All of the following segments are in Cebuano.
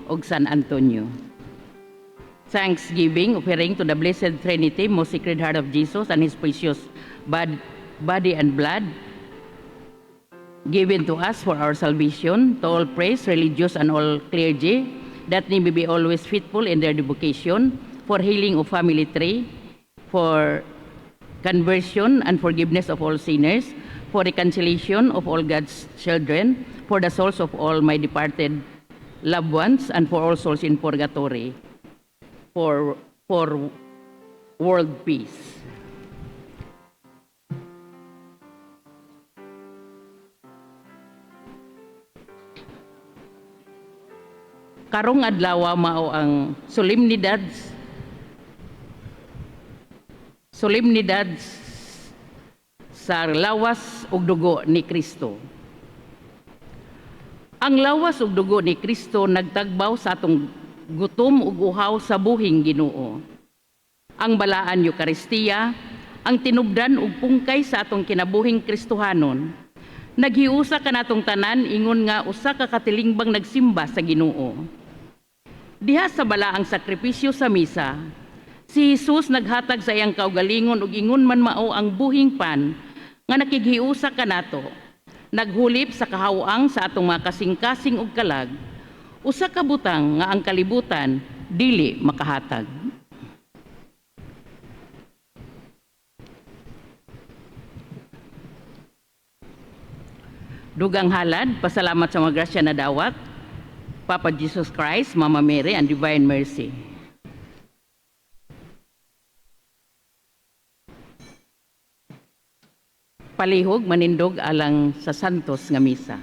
ug San Antonio. Thanksgiving offering to the Blessed Trinity, Most Sacred Heart of Jesus, and His precious body and blood given to us for our salvation, to all priests, religious, and all clergy, that they may be always faithful in their devotion, for healing of family tree, for conversion and forgiveness of all sinners, for reconciliation of all God's children, for the souls of all my departed loved ones, and for all souls in purgatory, for world peace. Karong adlaw mao ang solemnidad sa lawas ug dugo ni Kristo. Ang lawas ug dugo ni Kristo nagtagbaw sa atong gutom ug uhaw sa buhing Ginoo. Ang balaan Eukaristiya, ang tinubdan ug pungkay sa atong kinabuhing Kristohanon. Naghiusa kanatong tanan ingon nga usa ka katilingbang nagsimba sa Ginoo. Diha sa balaang sakripisyo sa misa, si Jesus naghatag sa iyang kaugalingon ug ingon man mao ang buhing pan nga nakighiusa kanato, naghulip sa kahawang sa atong mga kasing-kasing ug kalag, usa ka butang nga ang kalibutan dili makahatag. Dugang halad, pasalamat sa mga grasya na dawat, Papa Jesus Christ, Mama Mary, and Divine Mercy. Palihog manindog alang sa Santos nga Misa.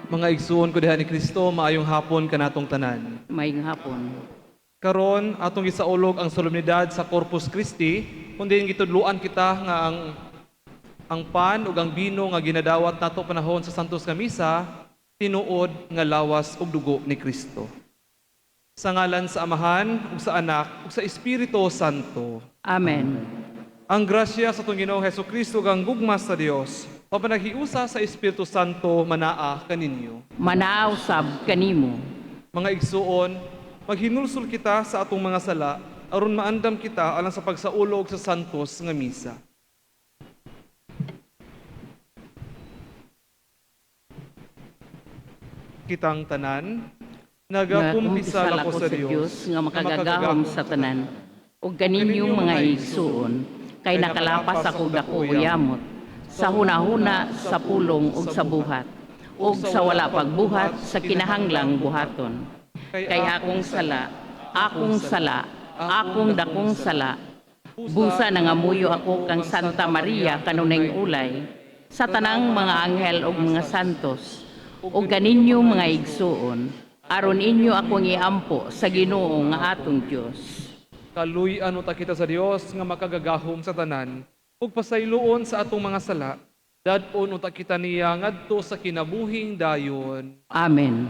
Mga igsuon ko diha ni Kristo, maayong hapon kanatong tanan. Maayong hapon. Karon atong gisaulog ang solemnidad sa Corpus Christi, kun diin gitudloan kita nga ang pan ug ang bino nga ginadawat nato panahon sa Santos nga Misa, tinuod nga lawas ug dugo ni Kristo. Sa ngalan sa Amahan ug sa Anak ug sa Espiritu Santo. Amen. Ang grasya sa atong Ginoong Hesukristo ug ang gugma sa Dios, papanaghiusa sa Espiritu Santo manaa kaninyo. Manaa usab kanimo. Mga igsuon, maghinulsol kita sa atong mga sala aron maandam kita alang sa pagsaulog sa santos nga misa. Kitang tanan, nagakumpisal ako sa Dios nga makagagahom sa tanan ug kaninyong mga igsuon, kay nakalapas ako dako ug yamot sa hunahuna, sa pulong ug sa buhat, ug sa wala pagbuhat sa kinahanglang buhaton. Kay akong sala, akong sala, akong dakong sala. Busa nangamuyo ako kang Santa Maria kanunayng ulay, sa tanang mga anghel ug mga santos, ug kaninyo mga igsuon, aron inyo akong iampo sa Ginoo nga atong Dios. Kaluy-an uta kita sa Dios nga makagagahom sa tanan, ug pasayloon sa atong mga sala, dad-on uta kita niya ngadto sa kinabuhing dayon. Amen.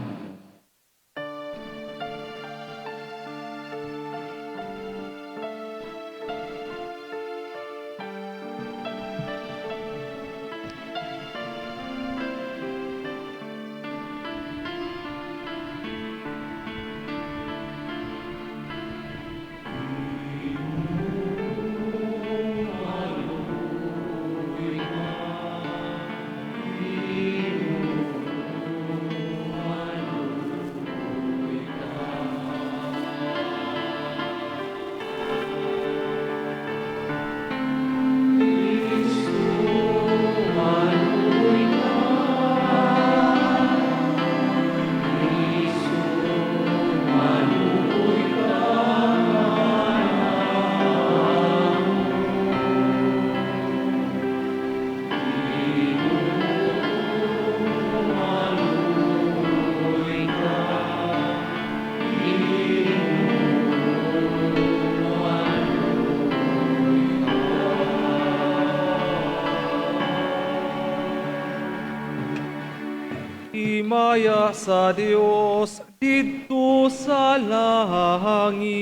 Himaya sa Dios didto sa langit.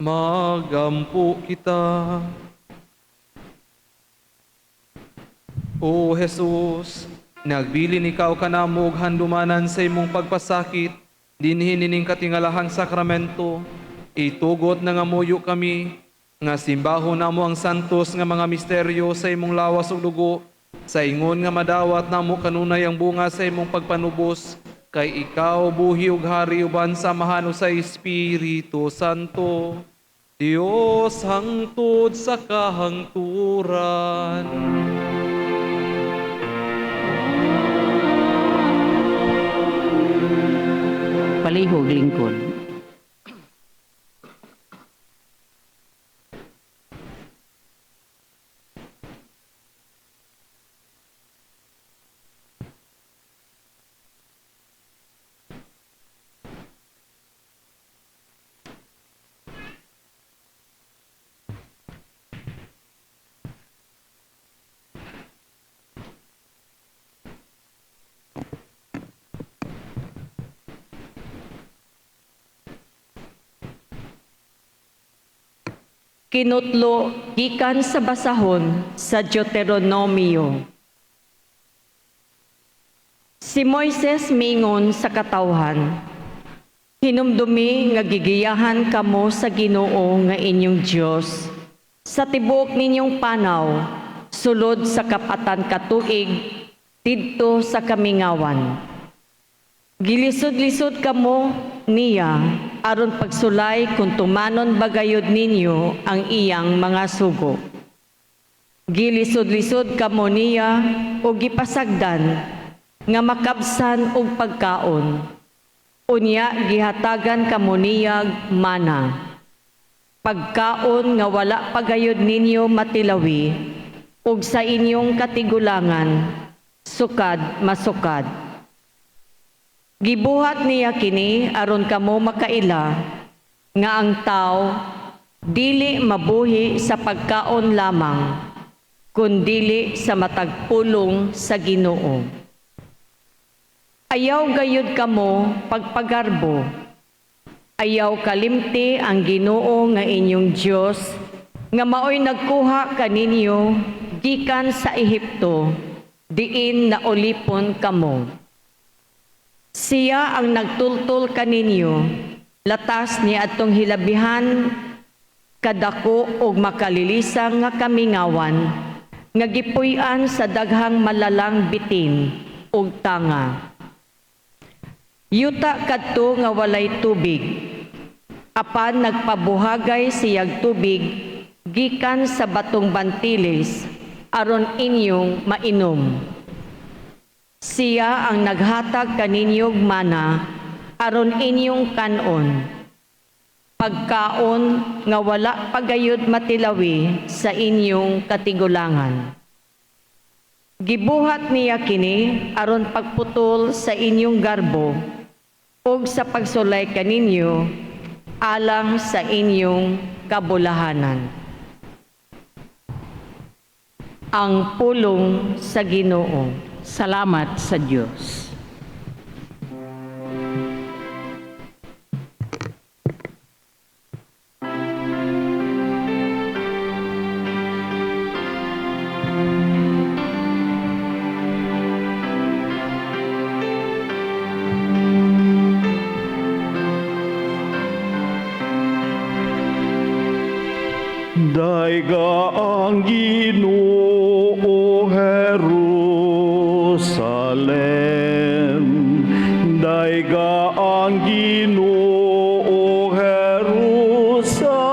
Magampo kita. O Jesus, nagbilin ikaw kanamo og handumanan sa imong pagpasakit dinhi nining katingalahang sakramento. Itugot na nga muyo kami nga simbahon namo ang santos nga mga misteryo sa imong lawas ug dugo, sa ingon nga madawat namo kanunay ang bunga sa imong pagpanubos, kay ikaw buhi ug hari uban sa Amahan ug sa Espiritu Santo, Dios hangtod sa kahangturan. Palihog lingkod. Kinutlo gikan sa basahon sa Deuteronomio. Si Moises mingon sa katawhan, "Hinumdumi nga gigiyahan kamo sa Ginoo nga inyong Dios sa tibuok ninyong panaw sulod sa kapatan katuig didto sa kamingawan. Gilisod-lisod kamo niya aron pagsulay kung tumanon bagayod ninyo ang iyang mga sugo. Gilisod-lisod kamo niya o gipasagdan nga makabsan og pagkaon. Unya gihatagan kamo niyag mana. Pagkaon nga wala pagayod ninyo matilawi ug sa inyong katigulangan sukad masukad. Gibuhat niya kini aron kamo makaila nga ang tao dili mabuhi sa pagkaon lamang, kundili sa matag pulong sa Ginoo. Ayaw gayud kamo pagpagarbo. Ayaw kalimti ang Ginoo nga inyong Dios nga maoy nagkuha kaninyo gikan sa Ehipto, diin naulipon kamo. Siya ang nagtultol kaninyo, latas ni atong hilabihan kadako og makalilisang nga kamingawan, nga gipuy-an sa daghang malalang bitin ug tanga. Yuta kadto nga walay tubig, apan nagpabuhagay siyag tubig gikan sa batong bantilis aron inyong mainom. Siya ang naghatag kaninyog mana aron inyong kanon. Pagkaon nga wala pagayod matilawi sa inyong katigulangan. Gibuhat niya kini aron pagputol sa inyong garbo ug sa pagsulay kaninyo alang sa inyong kabulahanan." Ang pulong sa Ginoo. Salamat sa Dios. Dayga ang Ginoo, Jerusalem. Dayga ang Ginoo, Jerusalem.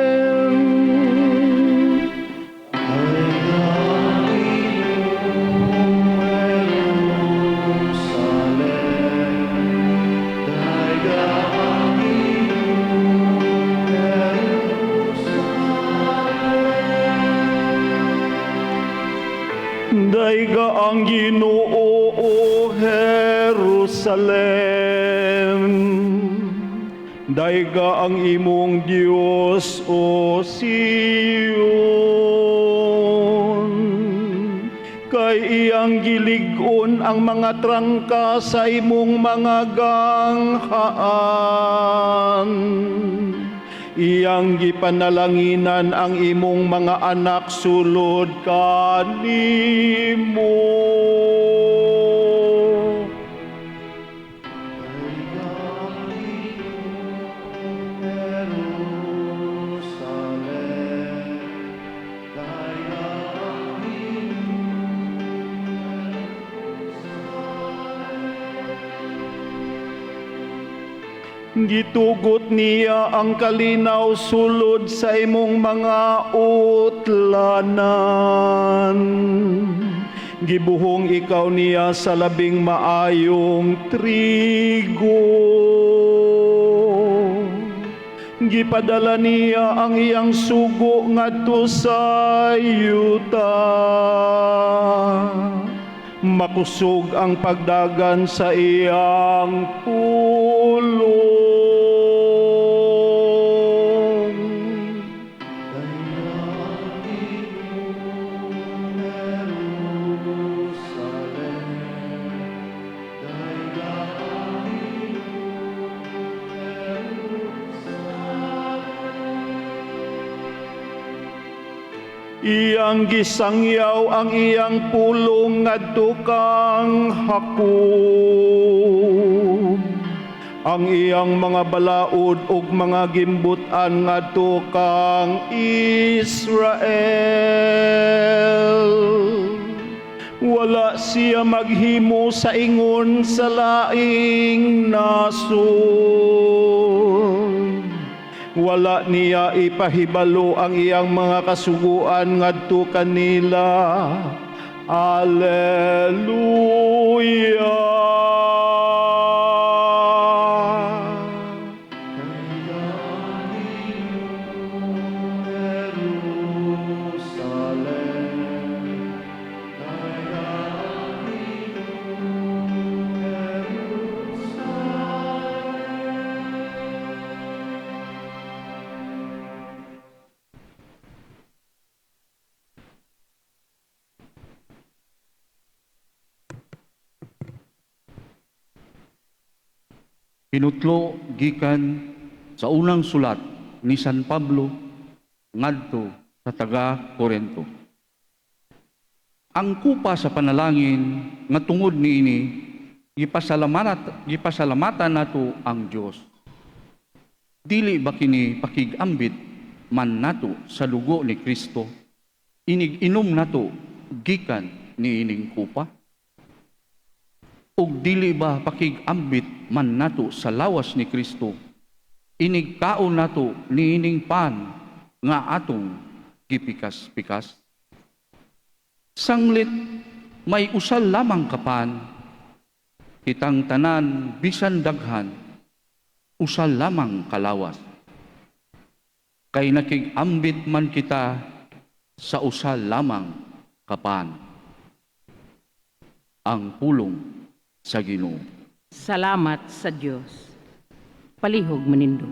Dayga ang Ginoo, Jerusalem. Dayga ang Ginoo, Jerusalem. Dayga ang Ginoo, o Jerusalem. Dayga ang imong Dios, o Sion. Kay Kay iyang gilig-on ang mga trangka sa imong mga ganghaan. Iyang gipanalanginan ang imong mga anak sulod kanimo. Gitugot niya ang kalinaw sulod sa imong mga utlanan. Gibuhong ikaw niya sa labing maayong trigo. Gipadala niya ang iyang sugo ngadto sa yuta. Makusog ang pagdagan sa iyang pulong. Iyang gisangyaw ang iyang pulong ngadto kang Jacob. Ang iyang mga balaod ug mga gimbutan ngadto kang Israel. Wala siya maghimo sa ingon sa laing nasod. Wala niya ipahibalo ang iyang mga kasuguan ngadto kanila. Alleluia. Hinutlo gikan sa unang sulat ni San Pablo ngadto sa taga Korento. Ang kupa sa panalangin nga tungod niini gipasalamatan nato ang Dios. Dili ba kini pakig-ambit man nato sa dugo ni Kristo? Inig-inom nato gikan niining kupa? Ug dili ba pakig-ambit man nato sa lawas ni Kristo? Inigkaon nato niining pan nga atong gipikas-pikas? Sanglit may usal lamang kapan, kitang tanan bisan daghan, usal lamang kalawas. Kay nakig-ambit man kita sa usal lamang kapan. Ang pulong sa Ginoo. Salamat sa Dios. Palihog manindog.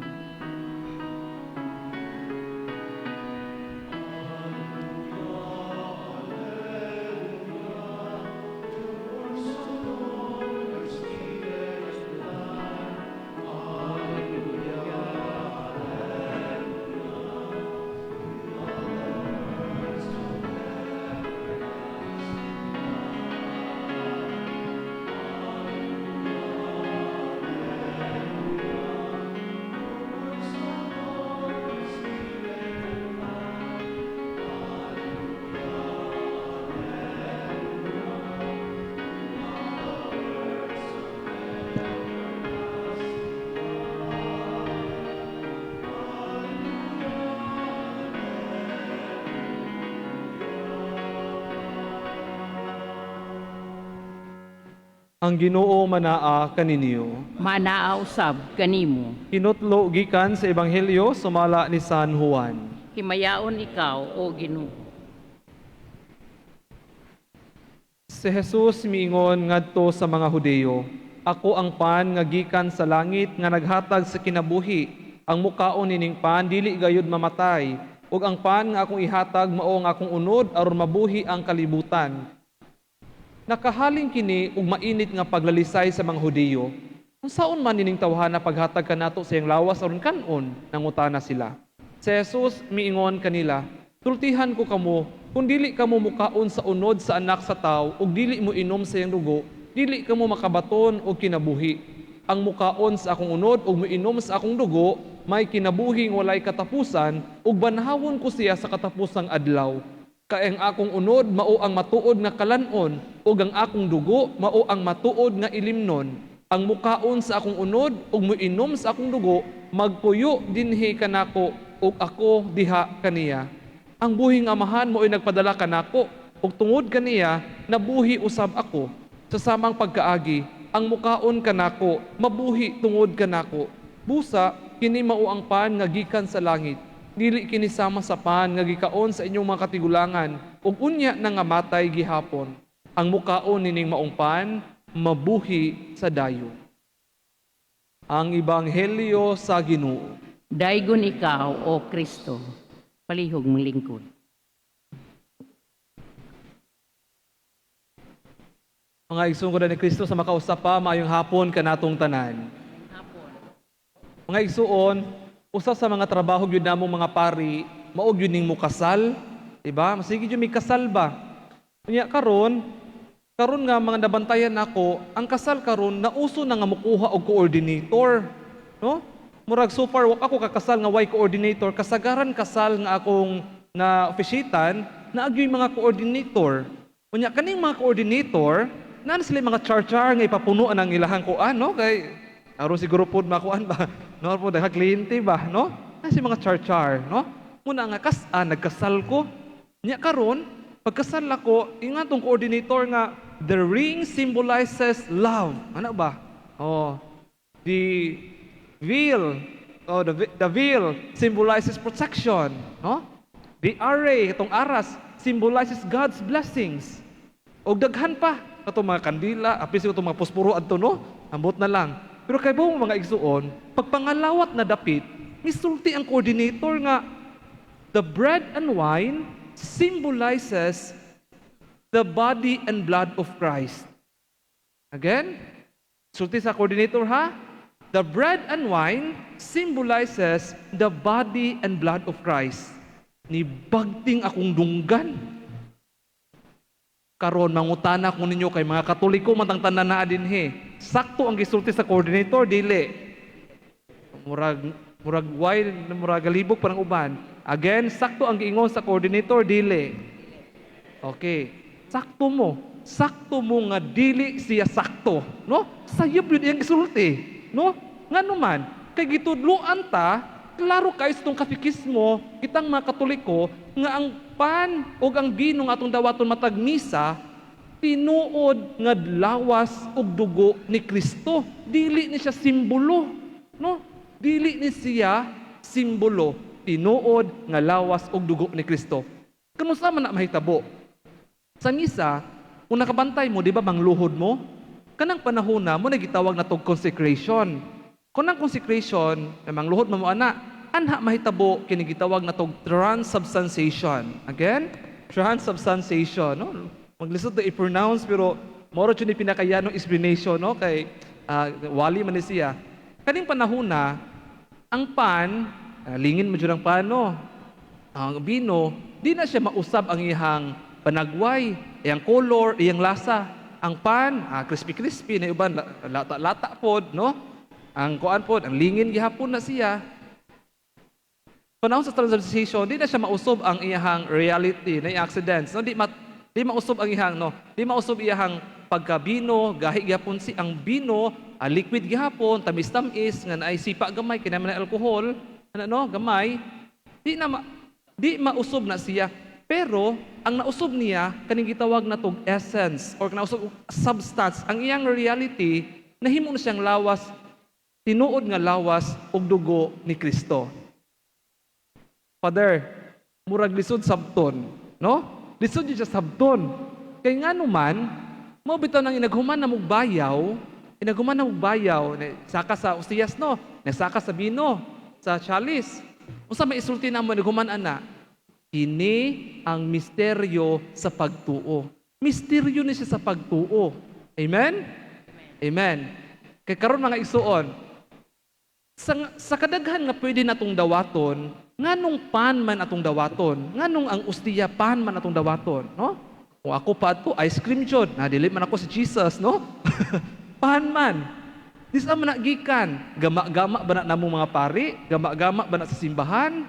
Ang Ginoo manaa kaninyo. Manaa usab kanimo. Hinutlo gikan sa Ebanghelyo sumala ni San Juan. Himayaon ikaw, o Ginoo. Si Jesus miingon ngadto sa mga Hudeyo, "Ako ang pan nga gikan sa langit nga naghatag sa kinabuhi. Ang mukaon nining pan dili gayud mamatay, ug ang pan nga akong ihatag mao ang akong unod aron mabuhi ang kalibutan." Nakahaling kini og mainit nga paglalisay sa mga Hudiyo. Unsaon man nining tawhana paghatag kanato sa iyang lawas aron kan-on? Nangutana sila. Si Jesus miingon kanila, "Sultihan ko kamo, kung dili kamo mukaon sa unod sa Anak sa Tawo ug dili mo inom sa iyang dugo, dili kamo makabaton og kinabuhi. Ang mukaon sa akong unod ug moinom sa akong dugo, may kinabuhing walay katapusan, ug banhawon ko siya sa katapusang adlaw. Kay ang akong unod mao ang matuod nga kalan-on, ug ang akong dugo mao ang matuod nga ilimnon. Ang mukaon sa akong unod ug moinom sa akong dugo, magpuyo dinhi kanako ug ako diha kaniya. Ang buhing Amahan mao'y nagpadala kanako, ug tungod kaniya nabuhi usab ako. Sa samang pagkaagi, ang mukaon kanako mabuhi tungod kanako. Busa kini mao ang pan nga gikan sa langit. Dili kini sama sa pan nga gikaon sa inyong mga katigulangan ug unya nangamatay gihapon. Ang mukaon nining maong pan mabuhi sa dayon." Ang Ebanghelyo sa Ginoo. Daygon ikaw, O Kristo. Palihog lingkod. Mga igsoon ko ni Kristo sa makausap pa, maayong hapon kanatong tanan. Mga igsuon, usa sa mga trabaho gyud namong mga pari, mao gyud ning mukasal, diba? Masige gyud may kasal ba? Unya karon, karon nga mga nabantayan nako, ang kasal karon nauso na nga mukuha og coordinator, no? Murag so far wa ako kakasal nga way coordinator, kasagaran kasal nga akong na ofisyitan, naagyoy mga coordinator. Unya kaning mga coordinator, naa na sila mga char-char nga ipapuno ang ilahang kuan, no? Kay aron siguro pod makuan ba? No, po daghang kliyente ba, no? Na si mga char-char, no? Muna nga nagkasal ko. Nya karon, pagkasal ako, ingat tong coordinator nga the ring symbolizes love. Ano ba? Oh, the veil, oh, the veil symbolizes protection, no? The array, itong aras, symbolizes God's blessings. Og daghan pa katong mga kandila, apis itong mga posporo adto, no? Ambot na lang. Pero kay buong mga igsuon, pagpangalawat na dapit, misulti ang coordinator nga the bread and wine symbolizes the body and blood of Christ. Again, sulti sa coordinator ha, the bread and wine symbolizes the body and blood of Christ. Ni bagting akong dunggan. Karon mangutana ko ninyo kay mga Katoliko man tang tanan naa dinhi. Sakto ang gisulti sa coordinator, dili? Murag murag why murag galibok parang uban. Again, sakto ang giingon sa coordinator, dili? Okay. Sakto mo. Sakto mo nga dili siya sakto, no? Sayop yun iyang gisulti, no? Ngano man, kay gitudloan ta, klaro kay sa itong katekismo, kitang mga Katoliko, nga ang pan o ang bino nga atong dawaton matag misa, tinuod nga lawas ug dugo ni Kristo. Dili ni siya simbolo, no? Dili ni siya simbolo, tinuod nga lawas ug dugo ni Kristo. Kanus-a man na mahitabo? Sa misa, kung nakabantay mo, di ba mangluhod mo? Kanang panahon na mo na gitawag na tog consecration. Kung ang consecration, na mangluhod mo mo ana, anha mahitabo kini gitawag na tog transubstantiation. Again, transubstantiation, no? Maglisod na i-pronounce pero moro jud ni pinakayanong explanation, no, kay wali man ni siya. Kaning panahon na ang pan, lingin mo jud ang pan, no? Ang bino, di na siya mausab ang iyang panagway, iyang color, iyang lasa. Ang pan, crispy-crispy na uban lata-lata pod, no? Ang kuan pod, ang lingin gihapon na siya. Panahon sa transubstantiation, di na siya mausob ang iyang reality, na accidents, no? Di mausob ang iyang, no? Di mausob iyang pagkabino, gahi gihapon si ang bino, liquid gihapon, tamis-tamis nga naay sipa gamay kay naman alkohol, ano, no, gamay. Di mausob na siya. Pero ang nausob niya kaning gitawag na tog essence or nausob substance, ang iyang reality nahimo na siyang lawas, tinuod nga lawas ug dugo ni Kristo. Father, murag lisod sabton, no? Lisod jud siya sabton. Kay ngano man, mao bitaw nang inaghuman na mugbayaw, inaghuman na mugbayaw, saka sa ostiyas, no? Nasaka sa bino, sa chalice. Unsa may isulti namo inaghuman ana? Kini ang misteryo sa pagtuo. Misteryo ni siya sa pagtuo. Amen? Amen. Kay karon, mga igsuon, sa kadaghan nga pwede natong dawaton, nganong pan man atong dawaton? Nganong ang ustiya pan man atong dawaton, no? Kung ako pa ato, ice cream jud. Na dili man ako si Jesus, no? Pan man. Di sa man na gikan. Gama-gama ba na namo mga pari? Gama-gama ba na sa simbahan?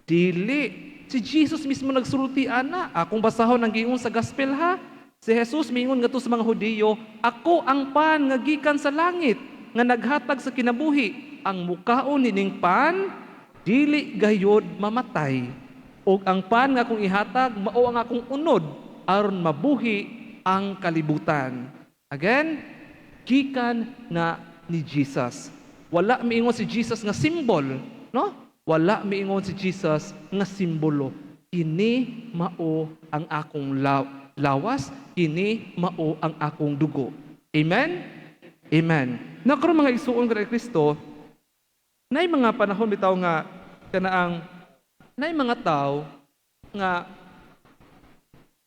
Dili. Si Jesus mismo nagsulti ana. Akong basahon ang giingon sa gospel ha. Si Jesus miingon ngadto sa mga Hudiyo, "Ako ang pan nga gikan sa langit nga naghatag sa kinabuhi. Ang mukaon nining pan dili gayod mamatay. Ug ang pan nga akong ihatag mao ang akong unod aron mabuhi ang kalibutan." Again, gikan na ni Jesus. Wala miingon si Jesus nga symbol, no? Wala miingon si Jesus nga simbolo. "Kini mao ang akong lawas, kini mao ang akong dugo." Amen? Amen. Na karon, mga igsuon kay Kristo, naay mga panahon bitaw nga kanaang naay mga tao nga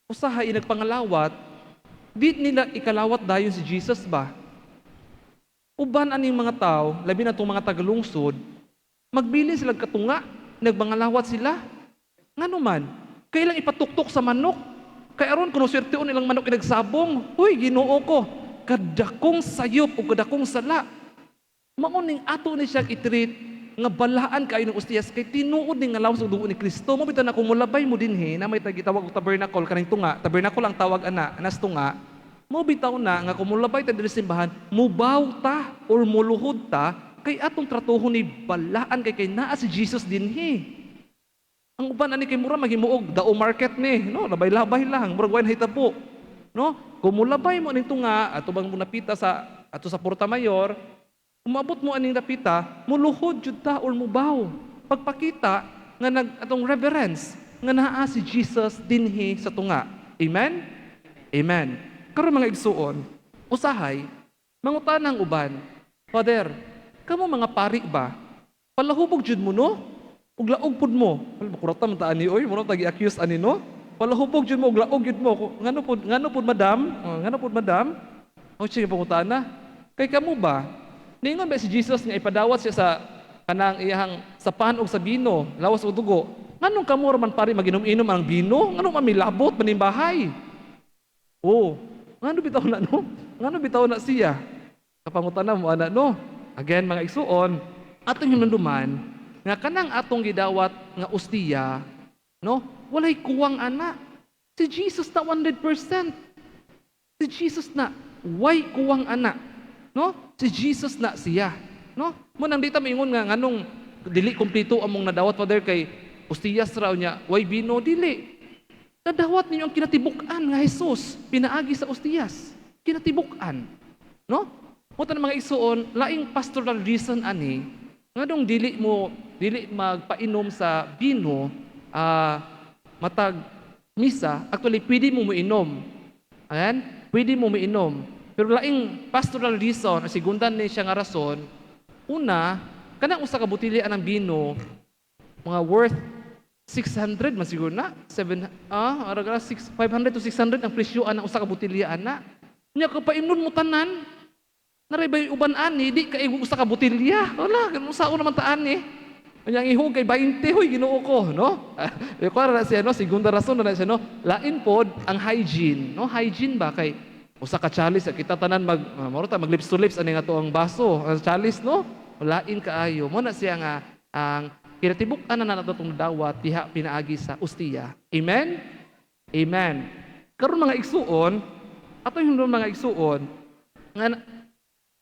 usahay nagpangalawat, di nila ikalawat dayon si Jesus ba? Uban aning mga tao, labi na itong mga tagalungsod, magbili sila katunga, nagmangalawat sila. Ngano man? Kailang ipatuktok sa manok. Kay aron kuno swerteon ilang manok inagsabong. Uy, Ginoo ko, kadakong sayop o kadakong sala. Mao ning ato ni siyang i-treat nga balaan kaayo ng ostiyas kay tinuod ning nga lawas ug dugo ni Kristo. Mo bitaw na kung mulabay mo dinhi na may gitawag og tabernacle, kaning tunga, tabernacle ang tawag ana, anas tunga. Mo bitaw na nga kung mulabay ta diri sa simbahan, mubaw ta or muluhod ta kay atong tratuhon ni balaan kay naa si Jesus dinhi. Ang uban ani kay mura maghimuog dao market ni, no, labay-labay lang, murag way nahitabo. No? Kung mulabay mo aning tunga, ato bang napita sa ato sa Porta Mayor, umabot mo aning napita, muluhod jud ta or mubaw. Pagpakita nga nag atong reverence nga naa si Jesus dinhi sa tunga. Amen? Amen. Karon, mga igsuon, usahay mangutana ang uban, "Father, kamo mga pari ba? Palahubog jud mo, no? Ug laog pud mo." Wala makurata man ta ani oy, mura tagi accuse ani, no? "Palahubog jud mo ug laog jud mo. Ngano pud, madam? Oh, ngano pud, madam?" O sige, pangutana. Kay kamo ba? Ningon ba si Jesus nga ipadawat siya sa kanang iyahang sa pan ug sa bino, lawas ug dugo? Nganong kamo ra man pari maginom-inom ang bino? Nganong mamilabot manimbahay? Oh, ngano bitaw na, no? Ngano bitaw na siya? Kapangutana mo ana, no? Again, mga igsuon, atong hinumduman nga kanang atong gidawat nga ostiya, no? Walay kuwang ana. Si Jesus na 100%. Si Jesus na way kuwang ana. No? Si Jesus na siya. No? Mo nang di ta maingon nga nganong dili kompleto among nadawat, Father, kay ostiyas raw niya, way bino, dili. Nadawat ninyo ang kinatibuk-an nga Jesus pinaagi sa ostiyas. Kinatibuk-an. No? Mo tanan, mga igsuon, laing pastoral reason ani nganong dili magpainom sa bino matag misa. Actually, pwede mo moinom. Ayan, pwede mo moinom. Pero laing pastoral reason, o segunda ni siya nga rason, una, kanang usa ka botelya ng bino, mga worth 600 man siguro na, 7 ara 6 500 to 600 ang presyo ang usa ka botelya ana. Nya kapaimnon mo tanan, naray bay uban ani di kay usa ka botelya. Wala, ganun sa naman ta ani. Kanya ang ihog kay 20, huy, Ginoo ko, no? Eh, kuwara na siya, no? Segunda rason na siya, no? Lain pod ang hygiene, no? Hygiene ba kay usa ka chalice kita tanan mag moro ta mag lips to lips ani nga to ang baso, ang chalice, no? Lain kaayo. Mo na siya nga ang kinatibuk-an na nato itong dawat diha pinaagi sa ustiya. Amen? Amen. Karon, mga igsuon, ato yung mga igsuon nga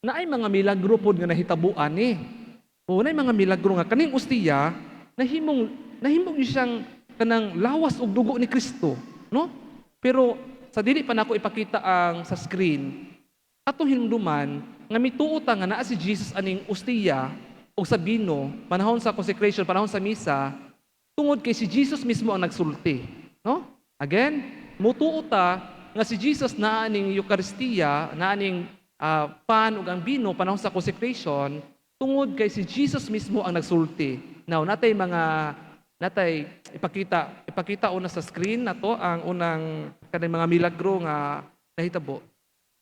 naay mga milagro pod nga nahitabuan ni. O naay mga milagro nga kaning ustiya nahimong siyang kanang lawas ug dugo ni Kristo, no? Pero sa dili pa nako ipakita ang sa screen, atong hinumduman nga mituo ta nga naa si Jesus aning ustiya o sa bino panahon sa consecration, panahon sa misa, tungod kay si Jesus mismo ang nagsulti, no? Again, mutuo ta nga si Jesus naa aning Eukaristiya, naa aning pan ug ang bino panahon sa consecration tungod kay si Jesus mismo ang nagsulti. Now, natay mga Natay ipakita, ipakita una sa screen nato ang unang kanang mga milagro nga nahitabo.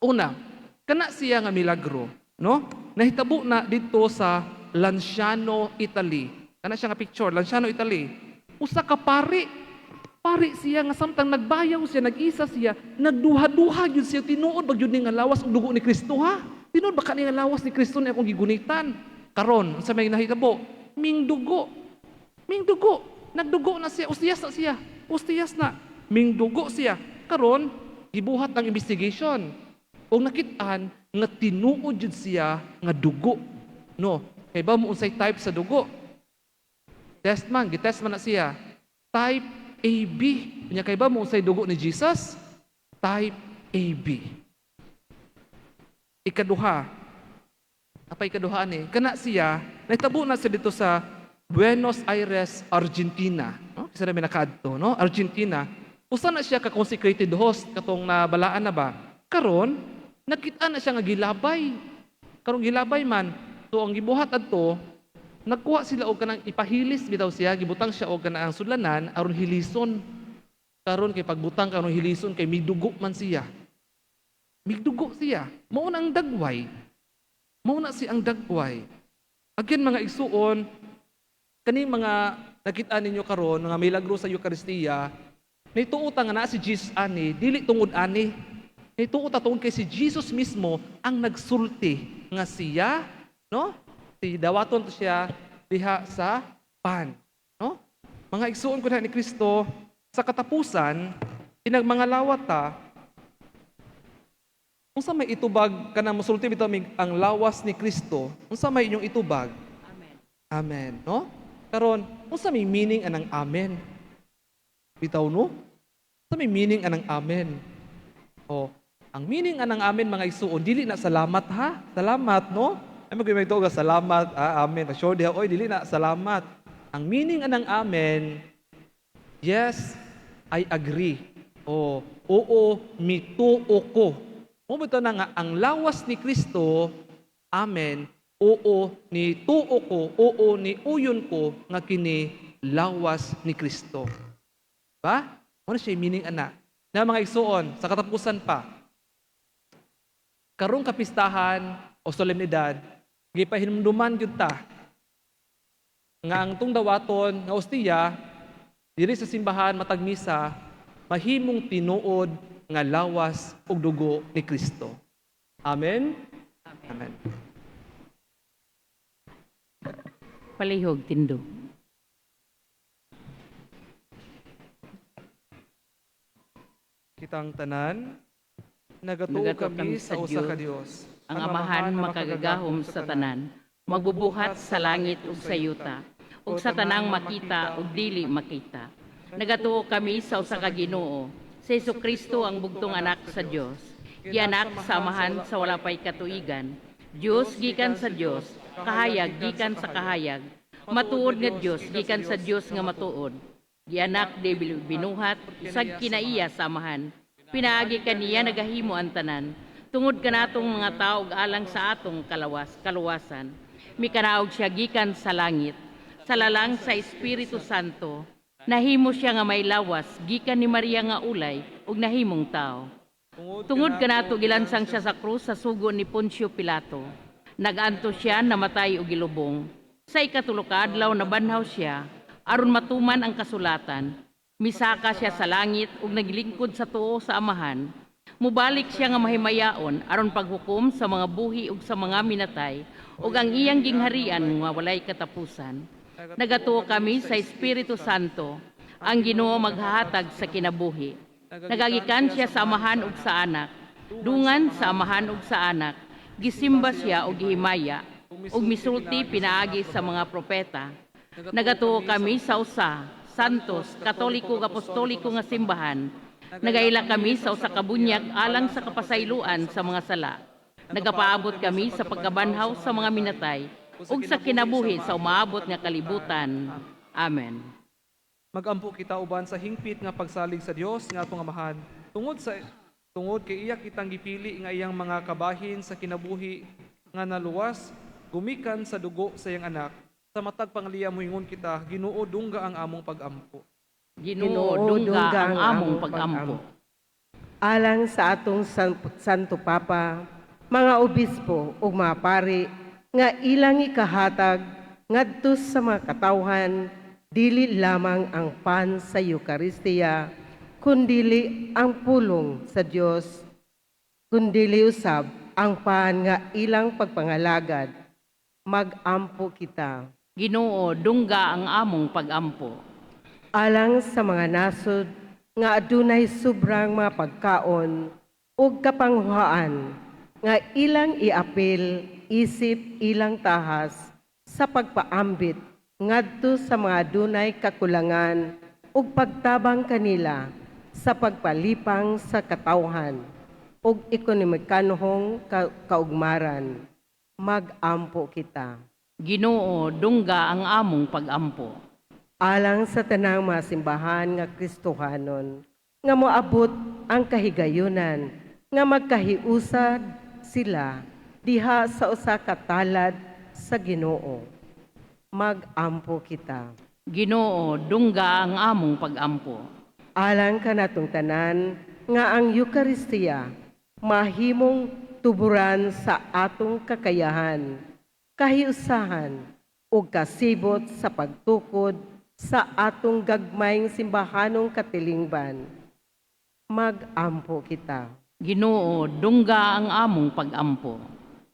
Una, kana siya nga milagro, no? Nahitabo na didto sa Lanciano, Italy. Kana siya nga picture, Lanciano, Italy. Usa ka pari, pari siya nga samtang nagbayaw siya, nag-isa siya, nagduha-duha gyud siya, tinuod ba gyud ni nga lawas ug dugo ni Kristo, ha? Tinuod ba kani nga lawas ni Kristo ni akong gigunitan? Karon, unsa may nahitabo? Mingdugo. Mingdugo. Nagdugo na siya, ustiyas na siya. Ustiyas na. Mingdugo siya. Karon, gibuhat ang investigation. Ug nakit-an nga tinuod jud siya nga dugo. No, kay ba mo unsay type sa dugo? Test man, gitest man na siya. Type AB. Nya kay ba mo unsay dugo ni Jesus? Type AB. Ikaduha. Apay ikaduha ni? Kana siya, nahitabo na siya dito sa Buenos Aires, Argentina. No? Kasi na may nakaadto, no? Argentina. Usa na siya ka consecrated host katong nabalaan na ba? Karon, nakita na siya nga gilabay. Karon gilabay man, so ang gibuhat adto, nagkuha sila og kanang ipahilis bitaw siya, gibutang siya og kanang sudlanan aron hilison. Karon kay pagbutang karon hilison kay midugo man siya. Migdugo siya. Mao na ang dagway. Mao na si ang dagway. Again, mga igsuon, kaning mga nakita ninyo karon nga milagro sa Eukaristiya, nituo ta nga naa si Jesus ani, dili tungod ani. Nituo ta tungod kay si Jesus mismo ang nagsulti nga siya, no? Si dawaton to siya diha sa pan, no? Mga igsuon ko na ni Kristo, sa katapusan, inagmangalawat ta, unsa may itubag kana mosulti bitaw mig ang lawas ni Kristo, unsa may inyong itubag? Amen. Amen, no? Karon, unsa may meaning anang amen? Bitaw, no? Unsa may meaning anang amen? O, ang meaning anang amen, mga igsuon, dili na salamat, ha? Salamat, no? Ay magay may tuog, salamat, ah, amen. Sure diha, oy, dili na salamat. Ang meaning anang amen, yes, I agree. O, oo, mituo ko. Mo bitaw na nga ang lawas ni Kristo, amen, oo ni tuo ko, oo ni uyon ko nga kini lawas ni Kristo. Ba? Ano siya meaning ana? Na mga igsuon, sa katapusan pa, karong kapistahan o solemnidad, gipahinumduman gyud ta nga ang tong dawaton nga ostiya diri sa simbahan matag misa mahimong tinuod nga lawas ug dugo ni Kristo. Amen. Amen. Palihog tindog. Kitang tanan, nagatuo Nagatuo kami sa usa ka Dios, ang Amahan makagagahom sa tanan, magbubuhat sa langit ug sa yuta, ug sa tanang makita ug dili makita. Nagatuo kami sa usa ka Ginoo, sa Hesukristo ang bugtong anak sa Dios, gianak sa Amahan sa wala pay katuigan, Dios gikan sa Dios, kahayag gikan sa kahayag, matuod nga Dios gikan sa Dios nga matuod. Gianak di binuhat, usag kinaiya sa Amahan. Pinaagi kaniya nagahimo ang tanan, tungod kanatong mga tao ug alang sa atong kaluwasan. Mikanaog siya gikan sa langit, sa lalang sa Espiritu Santo. Nahimo siya nga may lawas gikan ni Maria nga ulay ug nahimong tao. Tungod kanato gilansang siya sa krus sa sugo ni Poncio Pilato. Naganto siya, namatay ug gilubong. Sa ikatulo ka adlaw nabanhaw siya aron matuman ang kasulatan. Misaka siya sa langit ug naglingkod sa tuo sa Amahan. Mubalik siya nga mahimayaon aron paghukom sa mga buhi ug sa mga minatay ug ang iyang gingharian nga walay katapusan. Nagatuo kami sa Espiritu Santo, ang Ginoo maghahatag sa kinabuhi. Nagagikan siya sa Amahan ug sa Anak, dungan sa Amahan ug sa Anak. Gisimba siya ug gihimaya ug misulti pinaagi sa mga propeta. Nagatuo kami sa usa, Santos, Katoliko ug Apostoliko nga simbahan. Nagaila kami sa usa ka bunyag alang sa kapasayloan sa mga sala. Nagapaabot kami sa pagkabanhaw sa mga minatay ug sa kinabuhi sa umaabot nga kalibutan. Amen. Magampo kita uban sa hingpit nga pagsalig sa Dios nga atong Amahan, tungod kay iya kitang gipili nga iyang mga kabahin sa kinabuhi nga naluwas gumikan sa dugo sa iyang anak. Sa matag pangliya moingon kita, Ginoo, dungga ang among pagampo. Ginoo, dungga ang among pagampo. Alang sa atong Santo Papa, mga obispo ug mga pari nga ilang ikahatag ngadto sa mga katawhan dili lamang ang pan sa Eukaristiya kundili ang pulong sa Dios, kundili usab ang pan nga ilang pagpangalagad. Magampo kita. Ginoo, dungga ang among pagampo. Alang sa mga nasod nga adunay sobrang mga pagkaon ug kapanghuhaan nga ilang iapil isip ilang tahas sa pagpaambit ngadto sa mga adunay kakulangan ug pagtabang kanila sa pagpalipang sa katawhan ug ekonomikanhong kaugmaran. Magampo kita. Ginoo, dungga ang among pagampo. Alang sa tanang mga simbahan nga Kristohanon nga moabot ang kahigayunan nga magkahiusad sila diha sa usa ka talad sa Ginoo. Magampo kita. Ginoo, dungga ang among pagampo. Alang kanatong tanan nga ang Eukaristiya mahimong tuburan sa atong kakayahan, kahiusahan ug kasibot sa pagtukod sa atong gagmayng simbahanong katilingban. Magampo kita. Ginoo, dungga ang among pagampo.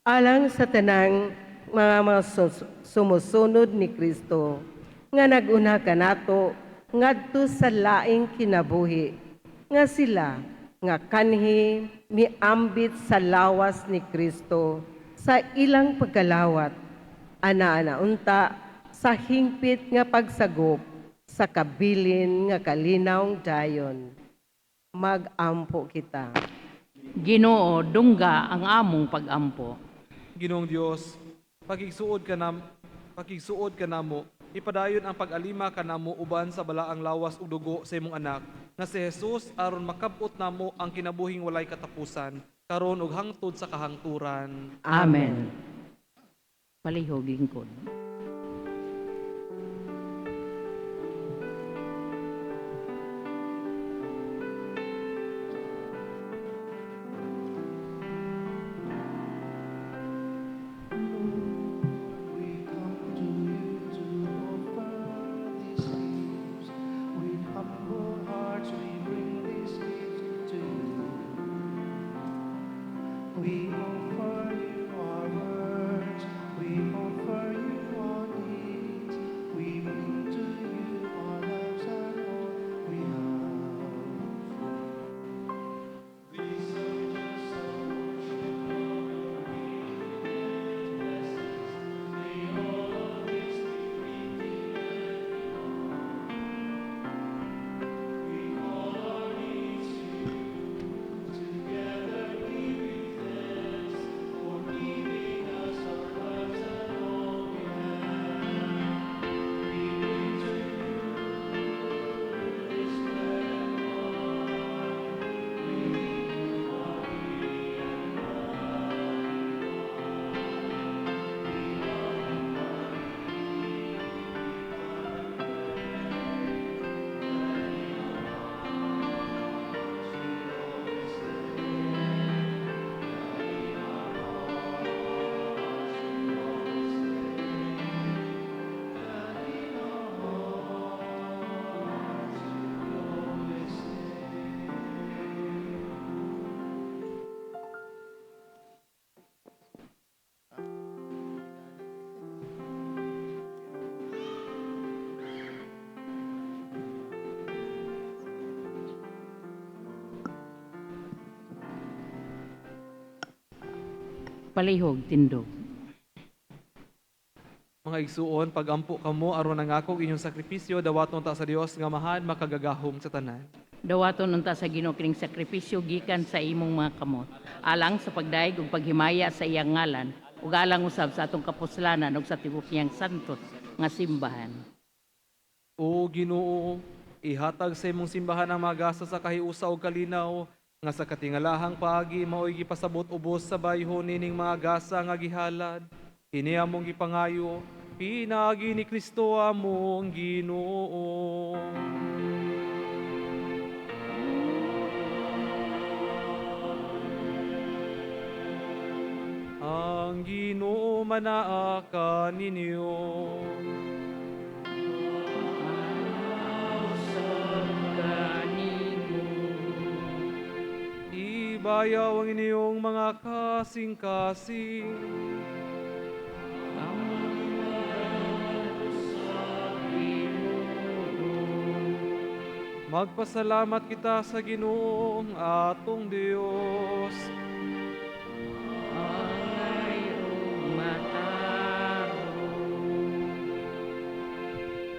Alang sa tanang mga sumusunod ni Kristo nga nag-una kanato ngadto sa laing kinabuhi, nga sila nga kanhi miambit sa lawas ni Kristo sa ilang pagkalawat, ana-ana unta sa hingpit nga pagsagop sa kabilin nga kalinawng dayon. Magampo kita. Ginoo, dungga ang among pagampo. Ginoong Dios, pakigsuod ka namo, ipadayon ang pag-alima kanamo uban sa balaang lawas ug dugo sa imong anak nga si Jesus aron makab-ot namo ang kinabuhing walay katapusan karon ug hangtod sa kahangturan. Amen. Palihog lingkod. We come to you to offer these gifts. With humble hearts we bring these gifts to you. We offer you our words, we offer you our deeds. We bring to you our lives and all we have. These are just a portion of your infinite blessings. May all of this be fitting and We call our needs to you. Together give you thanks for giving us our lives and all we have. We bring to you this bread and wine. We give you body and blood divine. The Ave Maria, we pray that in our hearts we always stay. That in our hearts we always stay. That in our hearts we always stay. Palihog tindog. Mga igsuon, pagampo kamo aron nangakog inyong sakripisyo dawaton ta sa Dios nga Amahan makagagahom sa tanan. Dawaton unta sa Ginoo kining sakripisyo gikan sa imong mga kamot, alang sa pagdayeg ug paghimaya sa iyang ngalan ug alang usab sa atong kapuslanan ug sa tibuok niyang santos nga simbahan. O Ginoo, ihatag sa imong simbahan ang mga gasa sa kahiusa ug kalinaw nga sa katingalahang paagi maoy gipasabot ubos sa bayho nining mga gasa nga gihalad. Kini among gipangayo Pinaagi ni Kristo among Ginoo. Ang Ginoo manaa kaninyo. Ibayaw ang inyong mga kasing-kasing. Magpasalamat kita sa Ginoo atong Dios.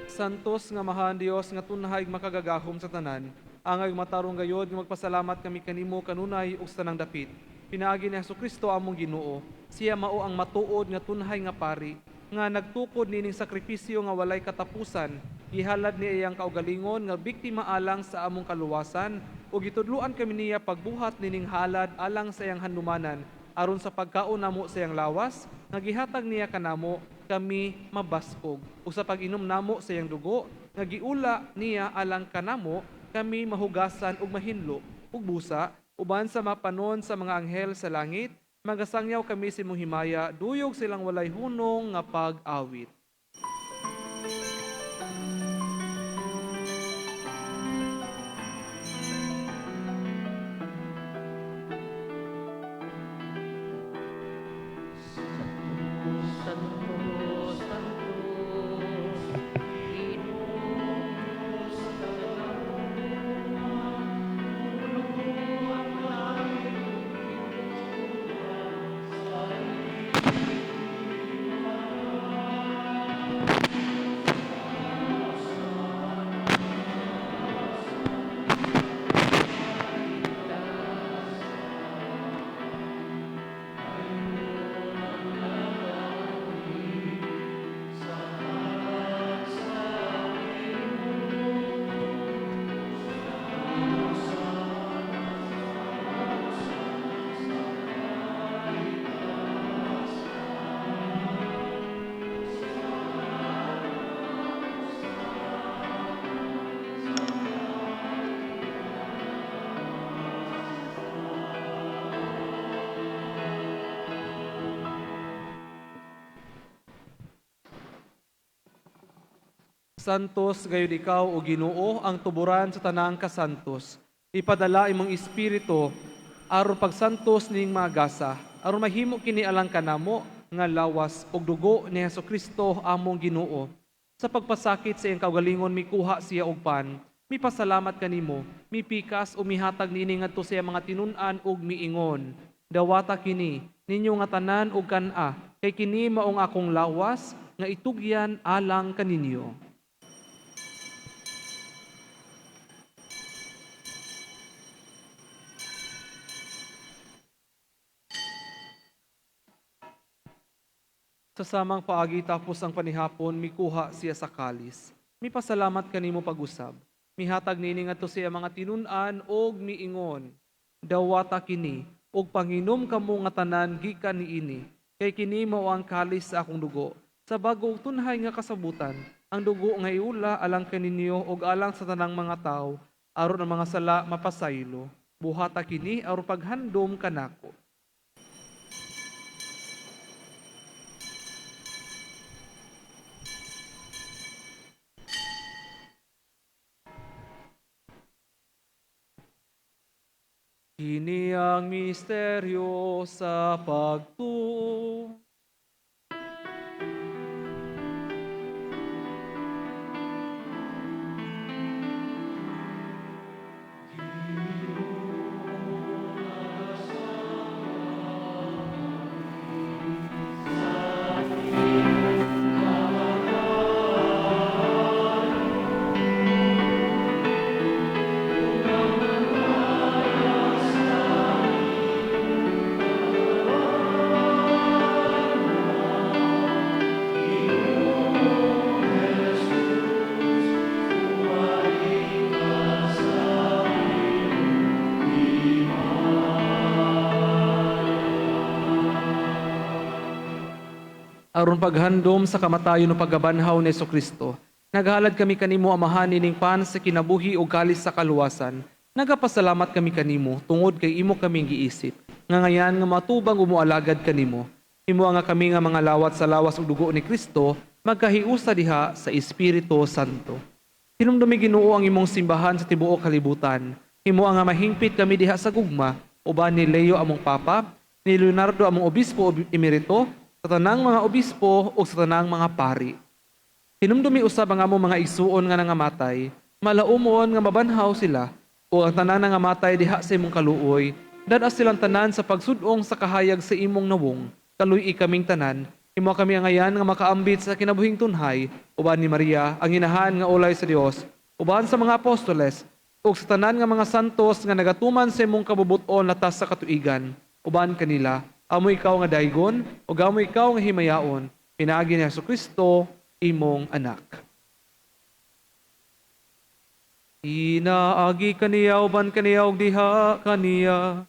Santos nga mahan Dios nga tunhay makagagahom sa tanan, angay matarong gayod nga magpasalamat kami kanimo kanunay ug sa tanang dapit. Pinaagi ni Hesukristo among Ginoo, siya mao ang matuod nga tunhay nga pari nga nagtukod nining sakripisyo nga walay katapusan. Gihalad ni iyang kaugalingon nga biktima alang sa among kaluwasan ug gitudloan kami niya pagbuhat nining halad alang sa iyang handumanan aron sa pagkaon namo sa iyang lawas nga gihatag niya kanamo kami mabaskog, ug sa pag-inom namo sa iyang dugo nga giula niya alang kanamo kami mahugasan ug mahinlo ug busa uban sa mapanon sa mga anghel sa langit. Magasangyaw kami sa imong himaya, duyog silang walay hunong nga pag-awit. Santos gayud ikaw o Ginoo ang tuburan sa tanang kasantos. Ipadala imong espiritu aron pagsantos ning mga gasa, aron mahimo kini alang kanamo nga lawas ug dugo ni Hesukristo among Ginoo. Sa pagpasakit sa iyang kaugalingon mikuha siya og pan, mipasalamat kanimo, mipikas o mihatag niini ngadto sa iyang mga tinun-an ug miingon. Dawata kini ninyo nga tanan ug kan-a, kay kini maong akong lawas nga itugyan alang kaninyo. Sa samang paagi tapos ang panihapon, mikuha siya sa kalis. Mipasalamat kanimo pag-usab. Mihatag niini ngadto sa iyang mga tinun-an og miingon. Dawata kini og panginom kamo nga tanan gikan niini, kay kini mao ang kalis sa akong dugo. Sa bago ug tunhay nga kasabutan, ang dugo nga iula alang kaninyo og alang sa tanang mga tawo, aron ang mga sala mapasaylo. Buhata kini aron paghandom kanako. Kini ang misteryo sa pagtuo. Aron paghandom sa kamatayon ug pagkabanhaw ni Kristo, naghalad kami kanimo, Amahan, ining pan sa kinabuhi ug kalis sa kaluwasan. Nagapasalamat kami kanimo tungod kay imo kaming giisip nga ngayan nga matubang ug moalagad kanimo. Himoa nga kami nga mga lawat sa lawas ug dugo ni Kristo magkahiusa diha sa Espiritu Santo. Hinumdumi, Ginoo, ang imong simbahan sa tibuok kalibutan. Himoa nga mahingpit kami diha sa gugma uban ni Leo among Papa, ni Leonardo among obispo emerito, sa tanang mga obispo ug sa tanang mga pari. Hinumdumi usab ang among mga igsuon nga nangamatay, malaumon nga mabanhaw sila, ug ang tanan nangamatay diha sa imong kaluoy, dad-a silang tanan sa pagsud-ong sa kahayag sa imong nawong. Kaluy-i kaming tanan, himoa kami angayan nga makaambit sa kinabuhing tunhay, uban ni Maria, ang inahan nga ulay sa Dios, uban sa mga apostoles, ug sa tanan nga mga santos nga nagatuman sa imong kabubut-on latas sa katuigan, uban kanila, amo ikaw nga daygon, ug amo ikaw nga himayaon, pinaagi ni Hesukristo, imong anak. Inaagi kaniya uban kaniya ug diha kaniya,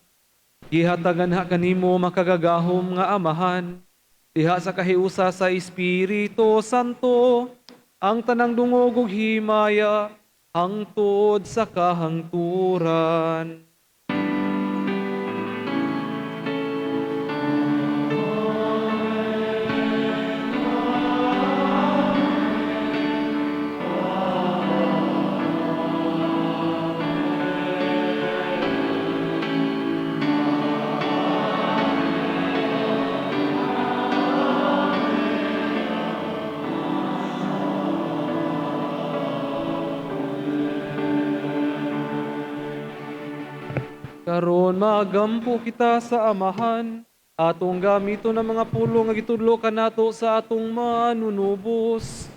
gihatagan ha kanimo makagagahom nga Amahan, diha sa kahiusa sa Espiritu Santo, ang tanang dungog ug himaya hangtod sa kahangturan. Karon magampo kita sa Amahan, atong gamiton ang mga pulong nga gitudlo kanato sa atong manunubos.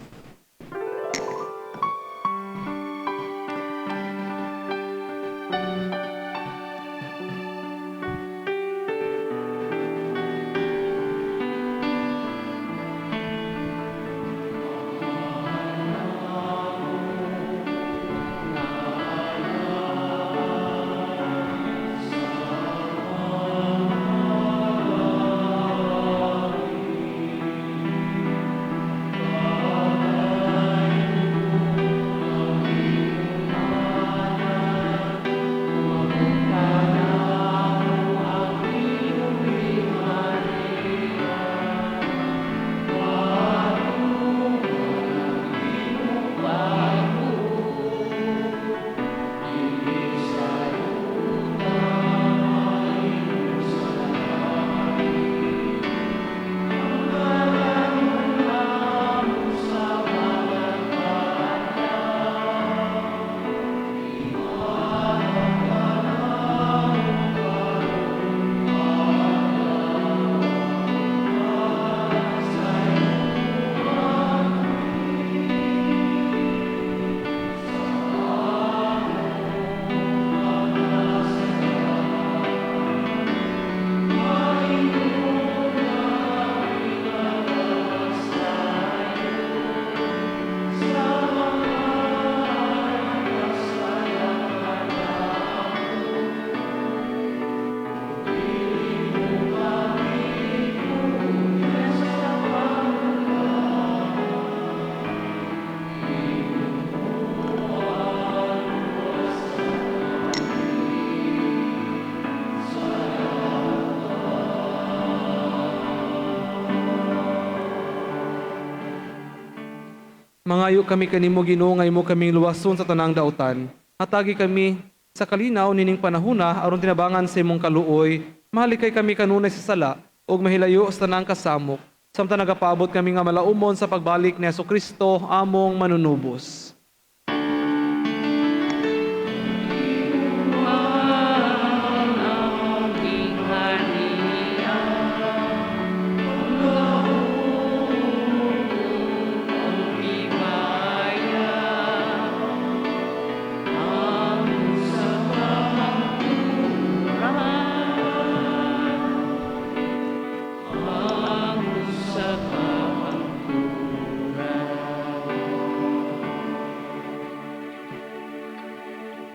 Mangayo kami kanimo, Ginoo, nga imo kaming luwason sa tanang dautan. Hatagi kami sa kalinaw nining panahuna aron tinabangan sa imong kaluoy, mahalikay kami kanunay sa sala ug mahilayo sa tanang kasamok, samtang nagapaabot kami nga malaumon sa pagbalik ni Hesukristo among manunubos.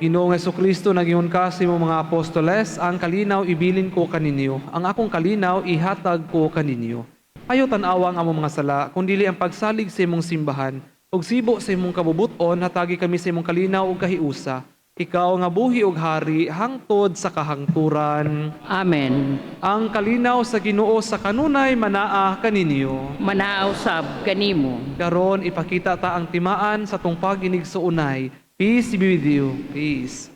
Ginoong Hesukristo, nag-ingon ka sa imong mga apostoles, ang kalinaw ibilin ko kaninyo, ang akong kalinaw ihatag ko kaninyo. Ayaw tan-awa ang among mga sala, kundili ang pagsalig sa imong simbahan. Ug sibo sa imong kabubuton, hatagi kami sa imong kalinaw ug kahiusa. Ikaw nga buhi ug hari hangtod sa kahangturan. Amen. Ang kalinaw sa Ginoo sa kanunay manaa kaninyo. Manaaw sab kanimo. Karon ipakita ta ang timaan sa tong pag-inigsuonay. Peace be with you. Peace.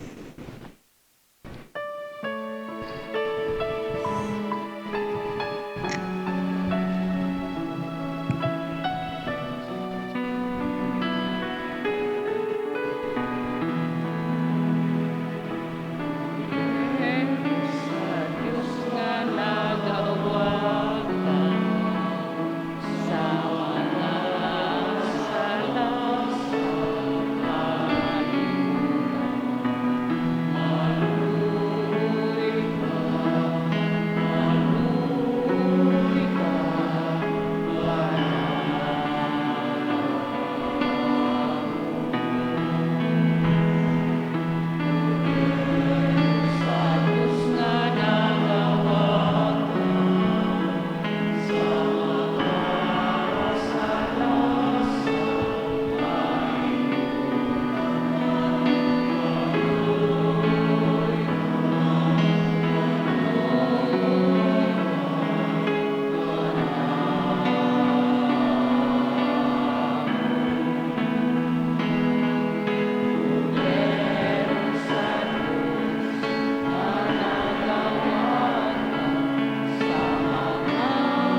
Sa Diyos nga nagawag sa mga sala sa kalibutan. Maluoy ka, maluoy ka, sa Diyos nga nagawag sa mga sala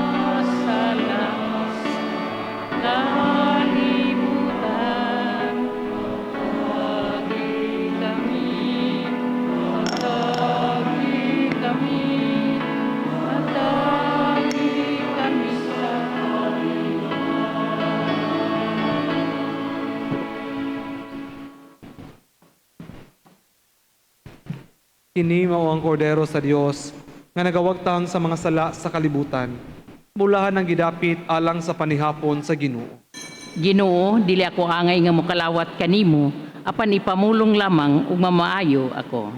sa sala sa kalibutan. Hatagi kami, hatagi kami, hatagi kami sa Kini mao ang kordero sa Dios nga nagawagtang sa mga sala sa kalibutan. Bulahan ang gidapit alang sa panihapon sa Ginoo. Ginoo, dili ako angay nga mokalawat kanimo, apan ipamulong lamang ug mamaayo ako.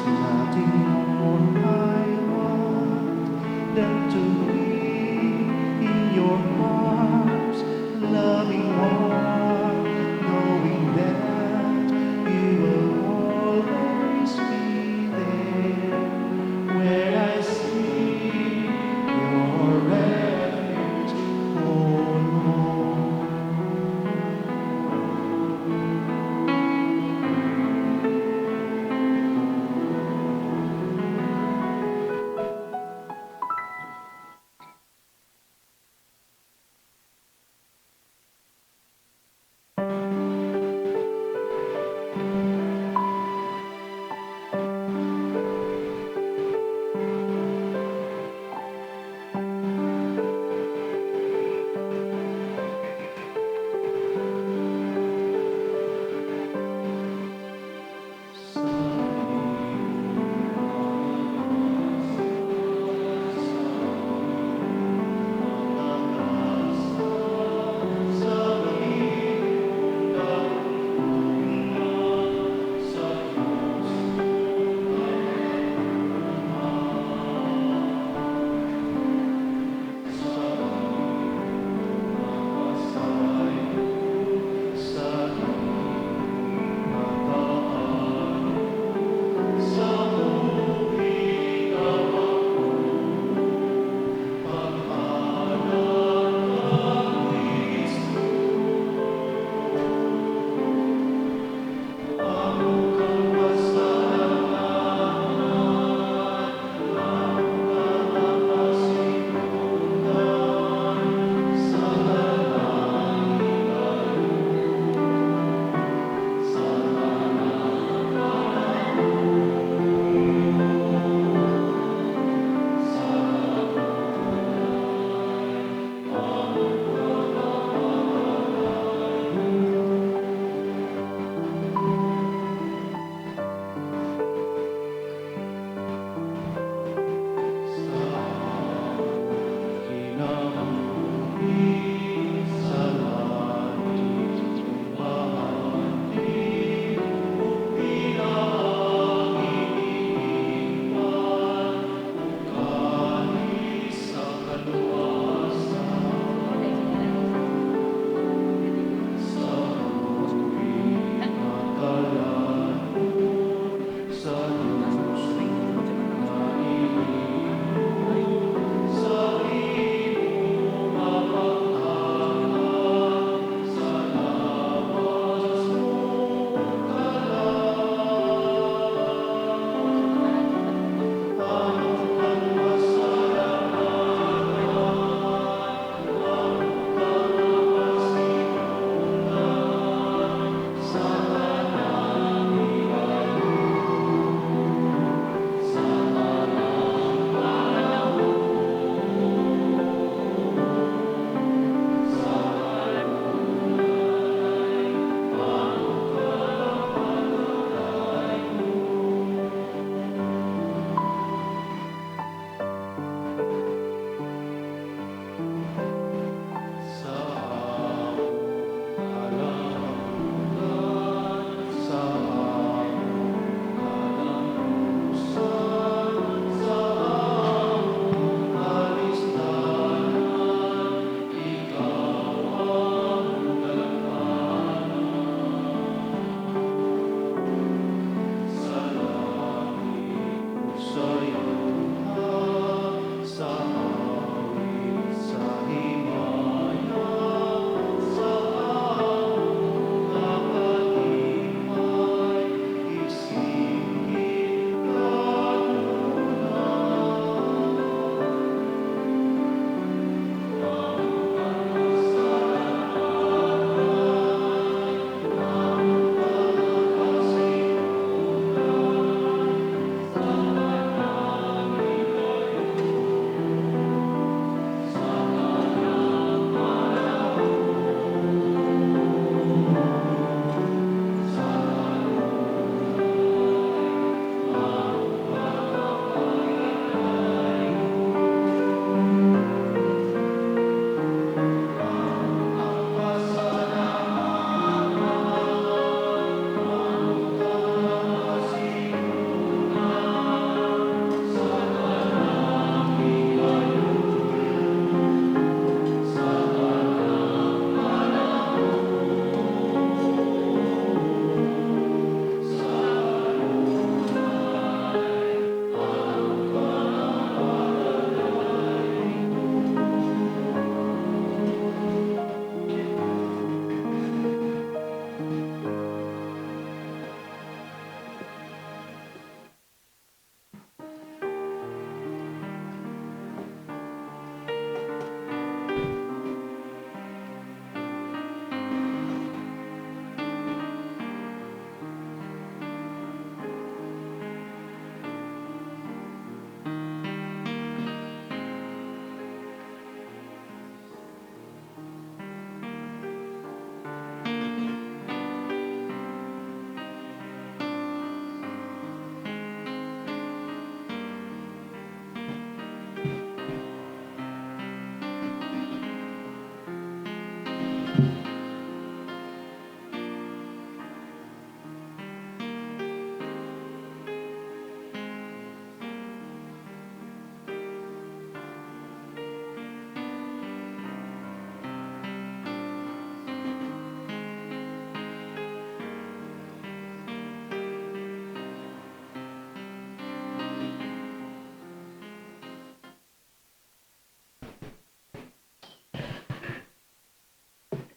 Nothing more I want than to be in your arms, loving warm, knowing that you will always be there where I seek your refuge, oh Lord.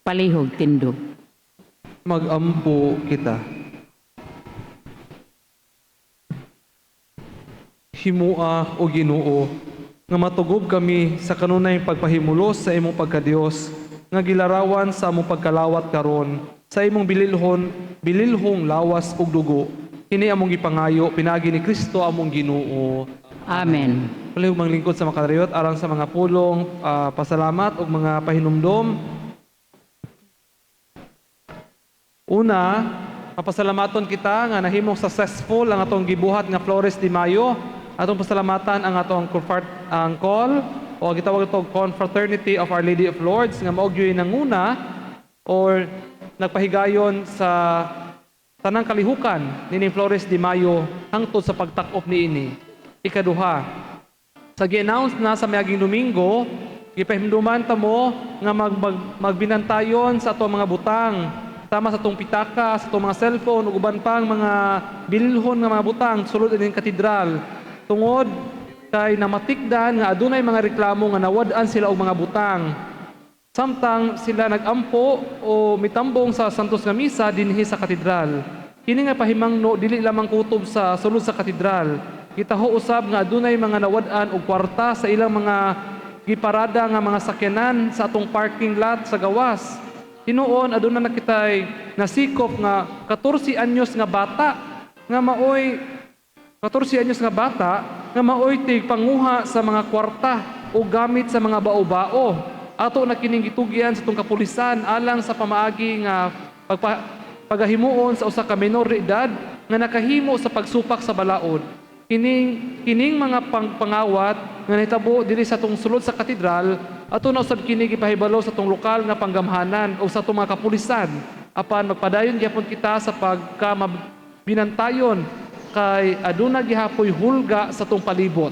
Palihog tindog. Magampo kita. Himua o Ginoo nga matugob kami sa kanunay pagpahimulos sa imong pagkadios nga gilarawan sa among pagkalawat karon sa imong bililhong lawas ug dugo. Kini among gipangayo pinaagi ni Kristo among Ginoo. Amen. Palihog manglingkod sa makariyot alang sa mga pulong, pasalamat ug mga pahinumdom. Una, mapasalamaton kita nga nahimong successful ang atong gibuhat nga Flores de Mayo. Atong pasalamatan ang atong ang call o gitawag ito Confraternity of Our Lady of Lourdes nga mao gyud nanguna or nagpahigayon sa tanang kalihukan nining Flores de Mayo hangtod sa pagtak-op niini. Ikaduha, sa gi-announce na sa miaging Domingo, gipahimduman ta mo nga magbinantayon sa atong mga butang, tama sa atong pitaka, sa atong mga cellphone ug uban pang mga bilhon nga mga butang sulod ining katedral. Tungod kay namatikdan nga adunay mga reklamo nga nawad-an sila og mga butang. Samtang sila nagampo o mitambong sa Santos nga Misa dinhi sa katedral. Kini nga pahimangno dili lamang kutob sa sulod sa katedral. Gitaho usab nga adunay mga nawad-an og kwarta sa ilang mga giparada nga mga sakyanan sa atong parking lot sa gawas. Hinuon aduna na kitay nasikop nga 14 anyos nga bata nga maoy 14 anyos nga bata nga maoy tig panguha sa mga kwarta o gamit sa mga bao-bao. Ato na kining gitugyan sa atong kapulisan alang sa pamaagi nga pagahimuon sa usa ka menor de edad nga nakahimo sa pagsupak sa balaod. Kining mga pangawat nga nahitabo diri sa atong sulod sa katedral, ato na usab kini gipahibalo sa atong lokal nga panggamhanan o sa atong mga kapulisan. Apan magpadayon gyapon kita sa pagkamabinantayon kay aduna gihapoy hulga sa atong palibot.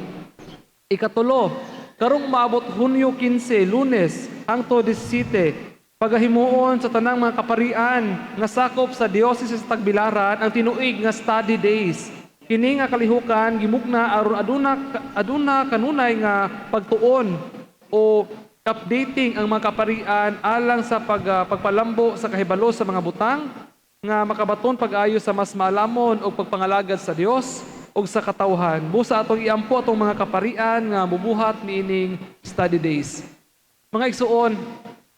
Ikatulo, karong maabot Hunyo 15, Lunes, hangtod 17, pagahimuon sa tanang mga kaparian nga sakop sa Diocese sa Tagbilaran ang tinuig nga study days. Kini nga kalihukan gimugna aron aduna kanunay nga pagtuon o updating ang mga kaparian alang sa pagpalambo sa kahibalo sa mga butang nga makabaton pag-ayo sa mas maalamon og pagpangalagad sa Dios ug sa katawhan. Busa atong iampo atong mga kaparian nga mubuhat niining study days. Mga igsuon,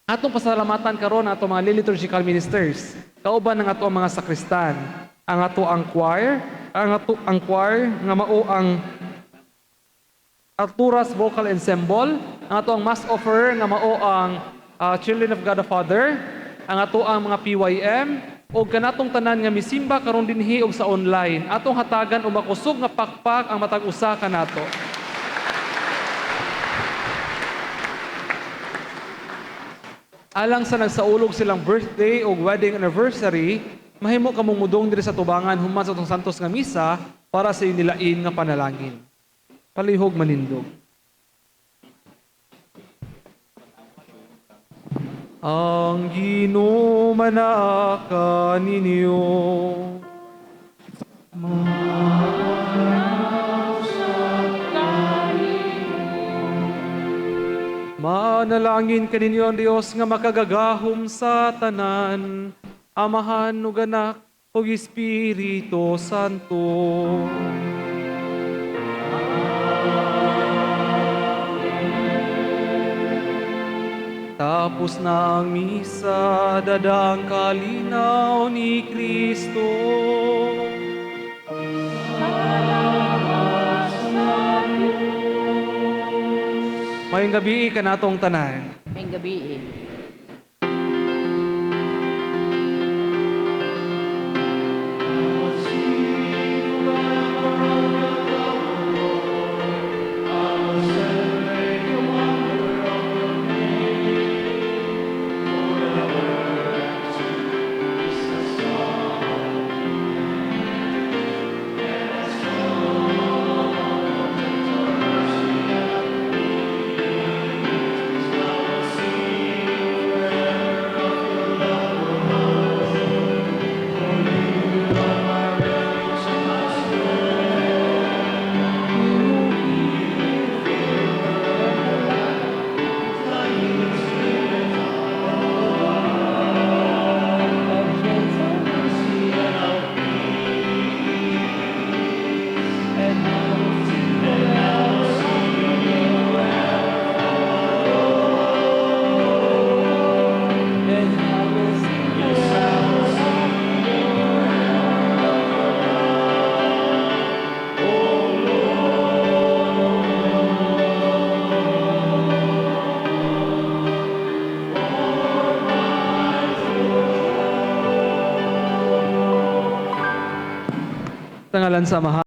atong pasalamatan karon atong mga liturgical ministers, kauban ng ato ang mga sakristan, ang ato ang choir, ang ato ang choir nga mao ang Alturas Vocal Ensemble, ang ato ang mass offerer nga mao ang Children of God the Father, ang ato ang mga PYM, o kanatong tanan nga misimba karon dinhi og sa online. Atong hatagan og makusog nga pakpak ang matag usa kanato. Alang sa nagsaulog silang birthday o wedding anniversary, mahimo kamong mudong diri sa tubangan human sa atong Santos nga misa para sa inilain nga panalangin. Palihog manindog. Ang Ginoo manaa kaninyo. Manalangin kaninyo ang Dios nga makagagahom sa tanan, Amahan ug Anak ug Espiritu Santo. Tapos na ang misa, dada ang kalinaw ni Kristo. Salamat sa Diyos. Mayong gabi kanatong tanan. Mayong gabi. See. Sa ngalan sa Amahan,